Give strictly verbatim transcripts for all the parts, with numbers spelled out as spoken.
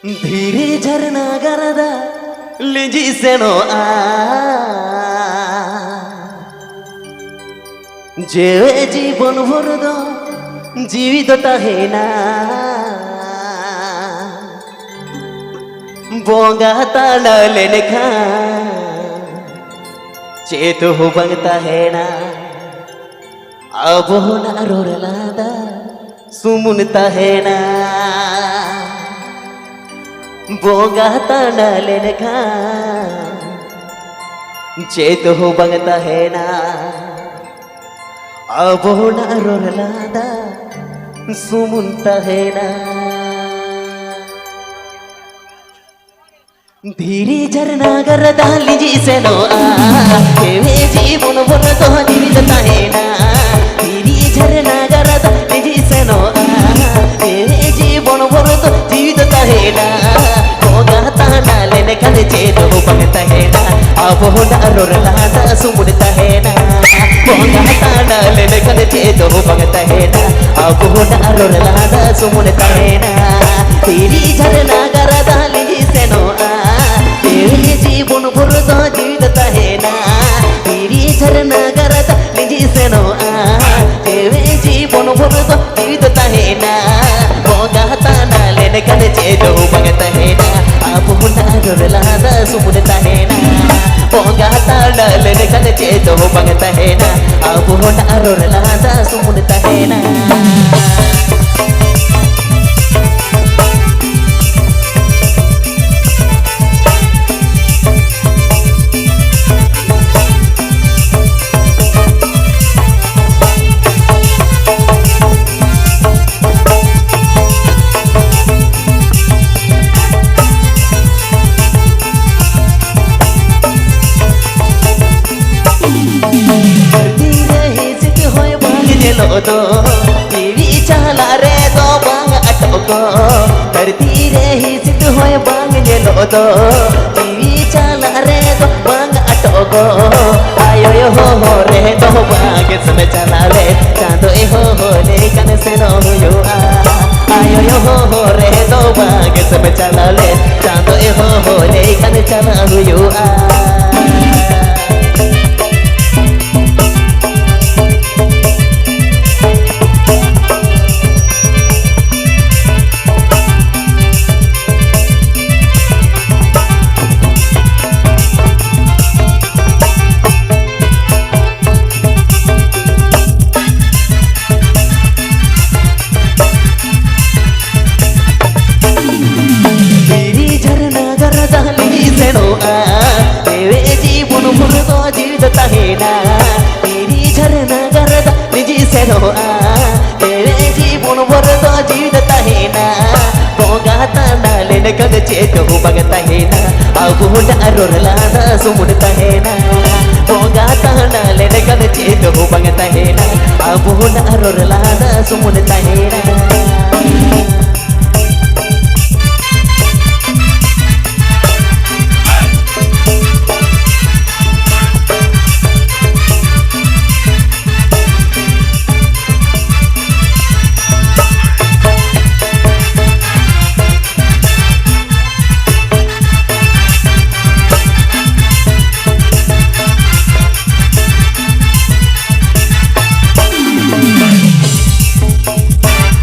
ᱫᱷᱤᱨᱤ ᱡᱷᱟᱨᱱᱟ ᱜᱟᱨᱫᱟ ᱞᱤᱸᱡᱤ ᱥᱮᱱᱚᱜᱼᱟ, ᱡᱮᱣᱮᱫ ᱡᱤᱵᱚᱱ ᱵᱷᱳᱨ ᱫᱚ ᱡᱤᱣᱤ ᱫᱚ ᱛᱟᱦᱮᱱᱟ᱾ ᱵᱚᱸᱜᱟ ᱛᱟᱲᱟ ᱞᱮᱱᱠᱷᱟᱱ ᱪᱮᱫ ᱦᱚᱸ ᱵᱟᱝ ᱛᱟᱦᱮᱱᱟ᱾ ᱟᱵᱚᱱᱟᱜ ᱨᱚᱲ ᱞᱟᱸᱫᱟ ᱥᱩᱢᱩᱱ ᱛᱟᱦᱮᱱᱟ᱾ ᱵᱚᱸᱜᱟ ᱛᱟᱲᱟ ᱞᱮᱱᱠᱷᱟᱱ ᱪᱮᱫ ᱦᱚᱸ ᱵᱟᱝ ᱛᱟᱦᱮᱱᱟ᱾ ᱟᱵᱚᱱᱟᱜ ᱨᱚᱲ ᱞᱟᱸᱫᱟ ᱥᱩᱢᱩᱱ ᱛᱟᱦᱮᱱᱟ᱾ ᱫᱷᱤᱨᱤ ᱡᱷᱟᱨᱱᱟ ᱜᱟᱨᱫᱟ ᱞᱤᱸᱡᱤ ᱥᱮᱱᱚᱜᱼᱟ, ᱮ ᱡᱤᱵᱚᱱ ᱵᱷᱳᱨ ᱫᱚ ᱡᱤᱣᱤ ᱫᱚ ᱛᱟᱦᱮᱱᱟ᱾ ᱫᱷᱤᱨᱤ ᱡᱷᱟᱨᱱᱟ ᱜᱟᱨᱫᱟ ᱞᱤᱸᱡᱤ ᱥᱮᱱᱚᱜᱼᱟ, ᱮ ᱡᱤᱵᱚᱱ ᱵᱷᱳᱨ ᱫᱚ ᱡᱤᱣᱤ ᱫᱚ ᱛᱟᱦᱮᱱᱟ᱾ ᱵᱚᱸᱜᱟ ᱛᱟᱲᱟ ᱞᱮᱱᱠᱷᱟᱱ ᱪᱮᱫ ᱦᱚᱸ ᱵᱟᱝ ᱛᱟᱦᱮᱱᱟ᱾ ᱟᱵᱚᱱᱟᱜ ᱨᱚᱲ ᱞᱟᱸᱫᱟ ᱥᱩᱢᱩᱱ ᱛᱟᱦᱮᱱᱟ᱾ ᱵᱚᱸᱜᱟ ᱛᱟᱲᱟ ᱞᱮᱱᱠᱷᱟᱱ ᱪᱮᱫ ᱦᱚᱸ ᱵᱟᱝ ᱛᱟᱦᱮᱱᱟ᱾ ᱟᱵᱚᱱᱟᱜ ᱨᱚᱲ ᱞᱟᱸᱫᱟ ᱥᱩᱢᱩᱱ ᱛᱟᱦᱮᱱᱟ᱾ ᱫᱷᱤᱨᱤ ᱡᱷᱟᱨᱱᱟ ᱜᱟᱨᱫᱟ ᱞᱤᱸᱡᱤ ᱥᱮᱱᱚᱜᱼᱟ, ᱮ ᱡᱤᱵᱚᱱ ᱵᱷᱳᱨ ᱫᱚ ᱡᱤᱣᱤ ᱫᱚ ᱛᱟᱦᱮᱱᱟ᱾ ᱫᱷᱤᱨᱤ ᱡᱷᱟᱨᱱᱟ ᱜᱟᱨᱫᱟ ᱞᱤᱸᱡᱤ ᱥᱮᱱᱚᱜᱼᱟ, ᱮ ᱡᱤᱵᱚᱱ ᱵᱷᱳᱨ ᱫᱚ ᱡᱤᱣᱤ ᱫᱚ ᱛᱟᱦᱮᱱᱟ᱾ ᱵᱚᱸᱜᱟ ᱛᱟᱲᱟ ᱞᱮᱱᱠᱷᱟᱱ ᱪᱮᱫ ᱦᱚᱸ ᱵᱟᱝ ᱛᱟᱦᱮᱱᱟ᱾ ᱟᱵᱚᱱᱟᱜ ᱨᱚᱲ ᱞᱟᱸᱫᱟ ᱥᱩᱢᱩᱱ ᱛᱟᱦᱮᱱᱟ᱾ ᱵᱚᱸᱜᱟ ᱛᱟᱲᱟ ᱞᱮᱱᱠᱷᱟᱱ ᱪᱮᱫ ᱦᱚᱸ ᱵᱟᱝ ᱛᱟᱦᱮᱱᱟ᱾ ᱟᱵᱚᱱᱟᱜ ᱨᱚᱲ ᱞᱟᱸᱫᱟ ᱥᱩᱢᱩᱱ ᱛᱟᱦᱮᱱᱟ᱾ ᱫᱷᱟᱹᱨᱛᱤ ᱨᱮ ᱦᱤᱸᱥᱤᱫ ᱦᱚᱭ ᱵᱟᱝ ᱧᱮᱞᱚᱜ ᱫᱚ, ᱡᱤᱣᱤ ᱪᱟᱞᱟᱜ ᱨᱮᱫᱚ ᱵᱟᱝ ᱟᱴᱚᱠᱚᱜ᱾ ᱫᱷᱟᱹᱨᱛᱤ ᱨᱮ ᱦᱤᱸᱥᱤᱫ ᱦᱚᱭ ᱵᱟᱝ ᱧᱮᱞᱚᱜ ᱫᱚ, ᱡᱤᱣᱤ ᱪᱟᱞᱟᱜ ᱨᱮᱫᱚ ᱵᱟᱝ ᱟᱴᱚᱠᱚᱜ᱾ ᱟᱭᱳᱭ ᱦᱚᱦᱚ ᱨᱮᱫᱚ ᱵᱟᱝ ᱥᱮᱢ ᱪᱟᱞᱟᱣ ᱞᱮ, ᱪᱟᱸᱫᱳᱭ ᱦᱚᱦᱚ ᱞᱮᱠᱷᱟᱱ ᱥᱮᱱᱚᱜ ᱦᱩᱭᱩᱜᱼᱟ᱾ ᱟᱭᱳᱭ ᱦᱚᱦᱚ ᱨᱮᱫᱚ ᱵᱟᱝ ᱥᱮᱢ ᱪᱟᱞᱟᱣ ᱛᱮᱨᱮ ᱡᱤᱵᱚᱱ ᱵᱷᱳᱨ ᱫᱚ ᱡᱤᱣᱤ ᱫᱚ ᱛᱟᱦᱮᱱᱟ, ᱛᱮᱨᱮ ᱡᱷᱟᱨᱱᱟ ᱜᱟᱨ ᱫᱟᱜ ᱞᱤᱸᱡᱤ ᱥᱮᱱᱚᱜᱼᱟ᱾ ᱛᱮᱨᱮ ᱡᱤᱵᱚᱱ ᱵᱷᱳᱨ ᱫᱚ ᱡᱤᱣᱤ ᱫᱚ ᱛᱟᱦᱮᱱᱟ, ᱵᱚᱸᱜᱟ ᱛᱟᱱᱟ ᱞᱮᱱᱠᱷᱟᱱ ᱪᱮᱫ ᱦᱚᱸ ᱵᱟᱝ ᱛᱟᱦᱮᱱᱟ᱾ ᱟᱵᱚ ᱦᱚᱲᱟᱜ ᱨᱚᱲ ᱞᱟᱸᱫᱟ ᱥᱩᱢᱩᱱ ᱛᱟᱦᱮᱱᱟ, ᱵᱚᱸᱜᱟ ᱛᱟᱱᱟ ᱞᱮᱱᱠᱷᱟᱱ ᱪᱮᱫ ᱦᱚᱸ ᱵᱟᱝ ᱛᱟᱦᱮᱱᱟ᱾ ᱟᱵᱚ ᱦᱚᱲᱟᱜ ᱨᱚᱲ ᱞᱟᱸᱫᱟ ᱥᱩᱢᱩᱱ ᱛᱟᱦᱮᱱᱟ᱾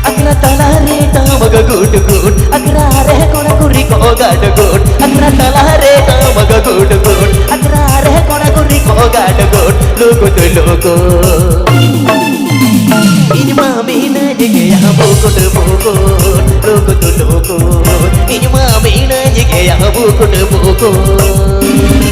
ᱟᱠᱷᱲᱟ ᱛᱟᱞᱟ ᱨᱮ ᱴᱟᱢᱟᱠ ᱜᱩᱰ ᱜᱩᱰ, ᱟᱠᱷᱲᱟ ᱨᱮ ᱠᱚᱲᱟ ᱠᱩᱲᱤ ᱠᱚ ᱜᱟᱰ ᱜᱩᱰ, ᱟᱠᱷᱲᱟ ᱛᱟᱞᱟ ᱨᱮ ᱴᱟᱢᱟᱠ ᱜᱩᱰ ᱜᱩᱰ, ᱟᱠᱷᱲᱟ ᱨᱮ ᱠᱚᱲᱟ ᱠᱩᱲᱤ ᱠᱚ ᱜᱟᱰ ᱜᱩᱰ, ᱞᱩᱠᱩ ᱛᱩ ᱞᱩᱠᱩ᱾ ᱤᱧ ᱢᱟ ᱢᱤᱱᱟᱹᱧ ᱜᱮᱭᱟ ᱵᱩᱠᱩᱴ ᱵᱩᱠᱩᱴ, ᱞᱩᱠᱩ ᱛᱩ ᱞᱩᱠᱩ᱾ ᱤᱧ ᱢᱟ ᱢᱤᱱᱟᱹᱧ ᱜᱮᱭᱟ ᱵᱩᱠᱩᱴ ᱵᱩᱠᱩᱴ᱾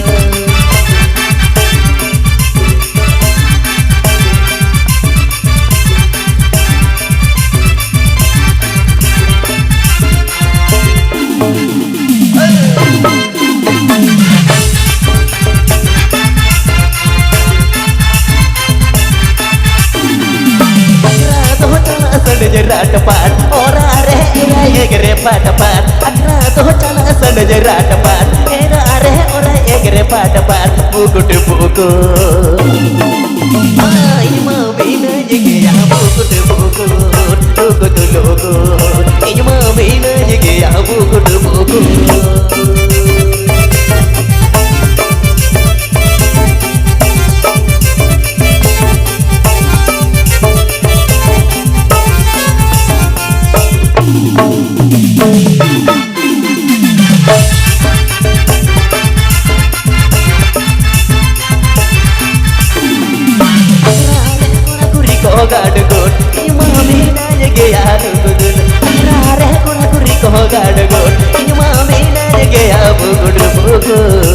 ᱟᱠᱷᱲᱟ ᱫᱚ ᱪᱟᱞᱟᱜ ᱥᱟᱰᱮ ᱨᱟᱴ ᱯᱟᱴ, ᱚᱨᱟ ᱨᱮ ᱮᱨᱟᱭ ᱮᱜ ᱨᱮ ᱯᱟᱴ ᱯᱟᱴ᱾ ᱟᱠᱷᱲᱟ ᱫᱚ ᱪᱟᱞᱟᱜ ᱥᱟᱰᱮ ᱨᱟᱴ ᱯᱟᱴ, ᱮᱨᱟ ᱨᱮ ᱚᱨᱟ ᱮᱜ ᱨᱮ ᱯᱟᱴ ᱯᱟᱴ᱾ ᱵᱩᱠᱩᱴ ᱵᱩᱠᱩᱴ᱾ ᱢᱟ ᱤᱧ ᱢᱟ ᱢᱤᱱᱟᱹᱧ ᱜᱮᱭᱟ ᱵᱩᱠᱩᱴ ᱵᱩᱠᱩᱴ, ᱞᱩᱠᱩ ᱛᱩ ᱞᱩᱠᱩ᱾ ᱤᱧ ᱢᱟ ᱢᱤᱱᱟᱹᱧ ᱜᱮᱭᱟ ᱵᱩᱠᱩᱴ ᱵᱩᱠᱩᱴ᱾ ᱠᱚᱲᱟ ᱠᱩᱲᱤ ᱠᱚ ᱜᱟᱰ ᱜᱚᱰ, ᱤᱧ ᱢᱟ ᱢᱮᱱᱟᱧ ᱜᱮᱭᱟ ᱨᱩᱜᱩᱫᱩᱞ᱾ ᱟᱠᱷᱲᱟ ᱨᱮ ᱠᱚᱲᱟ ᱠᱩᱲᱤ ᱠᱚ ᱜᱟᱰ ᱜᱚᱰ, ᱤᱧ ᱢᱟ ᱢᱮᱱᱟᱧ ᱜᱮᱭᱟ ᱵᱩᱜᱩᱰ ᱵᱩᱜᱩᱰ᱾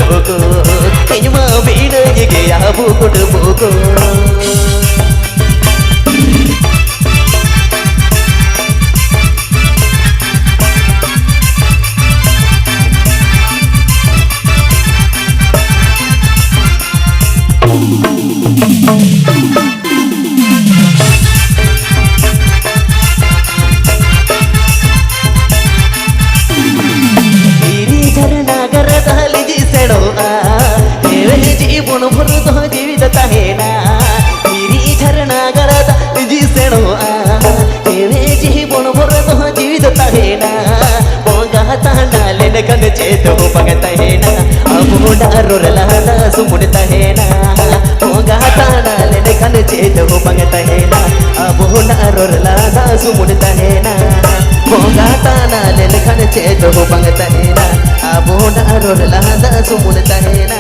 ᱵᱩᱠᱩ, ᱤᱧ ᱢᱟ ᱵᱤᱱᱟᱹᱧ ᱜᱮᱭᱟ ᱵᱩᱠᱩᱴ ᱵᱩᱠᱩ᱾ ᱫᱷᱤᱨᱤ ᱡᱷᱟᱨᱱᱟ ᱜᱟᱰᱟ ᱫᱟᱜ ᱞᱤᱸᱡᱤ ᱥᱮᱱᱚᱜᱼᱟ, ᱡᱮᱣᱮᱫ ᱡᱤᱵᱚᱱ ᱵᱷᱳᱨ ᱫᱚ ᱡᱤᱣᱤ ᱫᱚ ᱛᱟᱦᱮᱱᱟ᱾ ᱫᱷᱤᱨᱤ ᱡᱷᱟᱨᱱᱟ ᱜᱟᱰᱟ ᱫᱟᱜ ᱞᱤᱸᱡᱤ ᱥᱮᱱᱚᱜᱼᱟ, ᱡᱮᱣᱮᱫ ᱡᱤᱵᱚᱱ ᱵᱷᱳᱨ ᱫᱚ ᱡᱤᱣᱤ ᱫᱚ ᱛᱟᱦᱮᱱᱟ᱾ ᱵᱚᱸᱜᱟ ᱛᱟᱦᱮᱱᱟ ᱞᱮᱱᱠᱷᱟᱱ ᱪᱮᱫ ᱦᱚᱸ ᱵᱟᱝ ᱛᱟᱦᱮᱱᱟ, ᱟᱵᱚ ᱰᱟᱦᱟᱨ ᱨᱮ ᱞᱟᱦᱟ ᱥᱩᱢᱩᱱ ᱛᱟᱦᱮᱱᱟ᱾ ᱵᱚᱸᱜᱟ ᱛᱟᱦᱮᱱᱟ ᱞᱮᱱᱠᱷᱟᱱ ᱪᱮᱫ ᱦᱚᱸ ᱵᱟᱝ ᱛᱟᱦᱮᱱᱟ, ᱟᱵᱚ ᱰᱟᱦᱟᱨ ᱨᱮ ᱞᱟᱦᱟ ᱥᱩᱢᱩᱱ ᱛᱟᱦᱮᱱᱟ᱾ ᱵᱚᱸᱜᱟ ᱛᱟᱦᱮᱱᱟ ᱞᱮᱱᱠᱷᱟᱱ ᱪᱮᱫ ᱦᱚᱸ ᱵᱟᱝ ᱛᱟᱦᱮᱱᱟ, ᱟᱵᱚ ᱰᱟᱦᱟᱨ ᱨᱮ ᱞᱟᱦᱟ ᱥᱩᱢᱩᱱ ᱛᱟᱦᱮᱱᱟ᱾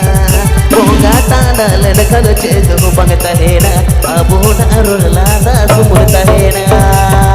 ᱵᱚᱸᱜᱟ ᱛᱟᱦᱮᱱᱟ ᱞᱮᱱᱠᱷᱟᱱ ᱪᱮᱫ ᱦᱚᱸ ᱵᱟᱝ ᱛᱟᱦᱮᱱᱟ, ᱟᱵᱚ ᱰᱟᱦᱟᱨ ᱨᱮ ᱞᱟᱦᱟ ᱥᱩᱢᱩᱱ ᱛᱟᱦᱮᱱᱟ᱾